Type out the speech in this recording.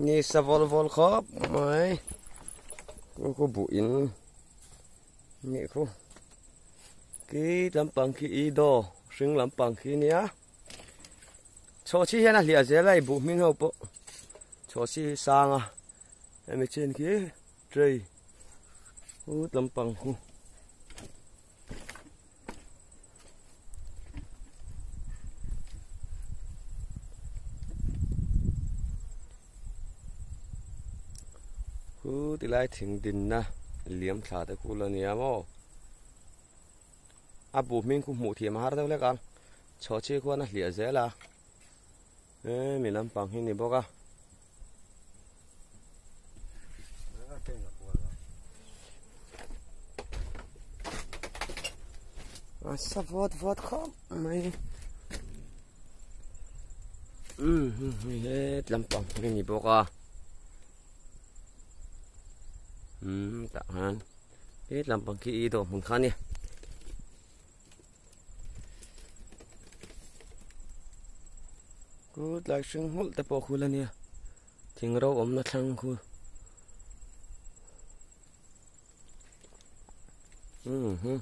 Ni sa vol vol khawp mai khu khu buh in nih khu khi lampang khi i daw hring lampang khi nia chhawhchhi hian a hliah zel a i buh hming ho pawh chhawhchhi hi sang a hemi chin khi tray hut lampang khu. Khu tilai thing dinna liam thla te khu la nia maw a bu hming khu hmuh thiam a har deuh hlek ang chhawhchhi khuan a hliah zel a hemi lampang hi ni bawk a. A sa vawt vawt khawp mai um hei het lampang hi ni bawk a um tah hian het lampang khi i dawh hmun kha a ni. Good lai hring hmulh te pawh khul a nia thing ro awmna thlang khu um.